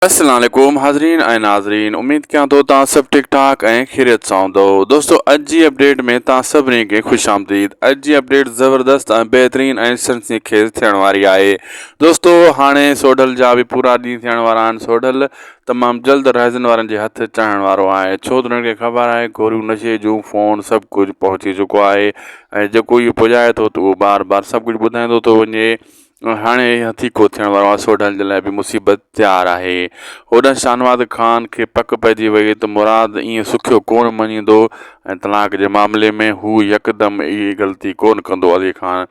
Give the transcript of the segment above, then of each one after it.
السلام عليڪم حاضرين ۽ ناظرين اميد ڪيان ٿو توهان سڀ ٺيڪ ٺاڪ ۽ خيريت سان هوندو دوستو اڄ جي اپڊيٽ ۾ توهان سڀني کي خوش آمديد اڄ جي اپڊيٽ زبردست ۽ بهترين ۽ سنسني خيز ٿيڻ واري آهي دوستو هاڻي سوڍل جا به پورا ڏينهن ٿيڻ وارا آهن سوڍل تمام جلد رهزن وارن جي هٿ چڙهڻ وارو آهي ڇو ته انهن کي خبر آهي گوريون نشي جون فون سڀ ڪجهه پهچي چڪو آهي ۽ جيڪو اهو پڄائي ٿو ته اهو بار بار سڀ ڪجهه ٻڌائيندو ٿو وڃي هاڻي هٿيڪو ٿيڻ وارو آهي سوڍل جي لاء به مصيبت تيار آهي. هوڏانهن شاهنواز خان کي پڪ پئجي وئي ته مراد ائين سکيو ڪونه مڃيندو ۽ طلاق جي معاملي ۾ هو يڪدم اهي غلطي ڪونه ڪندو علي خان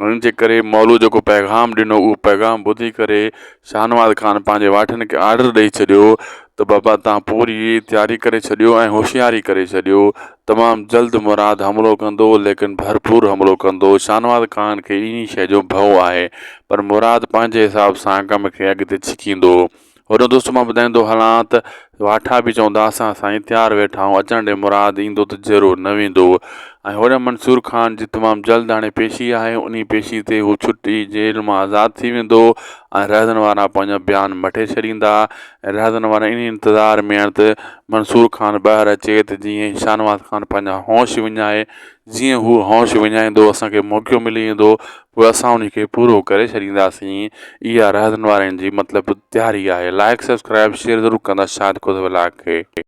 ان جي ڪري مولو جيڪو پيغام ڏنو اهو پيغام ٻڌي ڪري شاهنواز خان پنهنجي واٺن کي آرڊر ڏئي ڇڏيو ته بابا تان پوري تياري ڪري ڇڏيو ۽ هوشياري ڪري ڇڏيو تمام جلد مراد حملو ڪندو ليڪن ڀرپور حملو ڪندو. شاهنواز خان کي انهي شيء جو ڀؤ آهي پر مراد پنهنجي حساب سان ڪم کي اڳتي ڇڪيندو. هوڏانهن دوستو مان ٻڌائيندو هلان ته واٺا به چوندا اسان سائين تيار ويٺا آهيون اچڻ ڏي مراد ايندو ته ضرور نه ويندو ۽ هوڏانهن منصور خان جي تمام جلد هاڻي پيشي آهي انهي پيشي تي هو ڇٽي جيل مان آزاد ٿي ويندو ۽ رهزن وارا پنهنجا بيان مٽي ڇڏيندا ۽ رهزن وارا انهي انتظار ۾ آهن ته منصور خان ٻاهر اچي ته جيئن شاهنواز خان پنهنجا هوش وڃائي جيئن هو هوش وڃائيندو اسان کي موقعو ملي ويندو پوء اسان ان کي پورو ڪري ڇڏينداسين اها رهزن وارن جي مطلب تياري آهي لائڪ سبسڪرائب شيئر ضرور ڪندا شاهد کوسو ولاگ کي.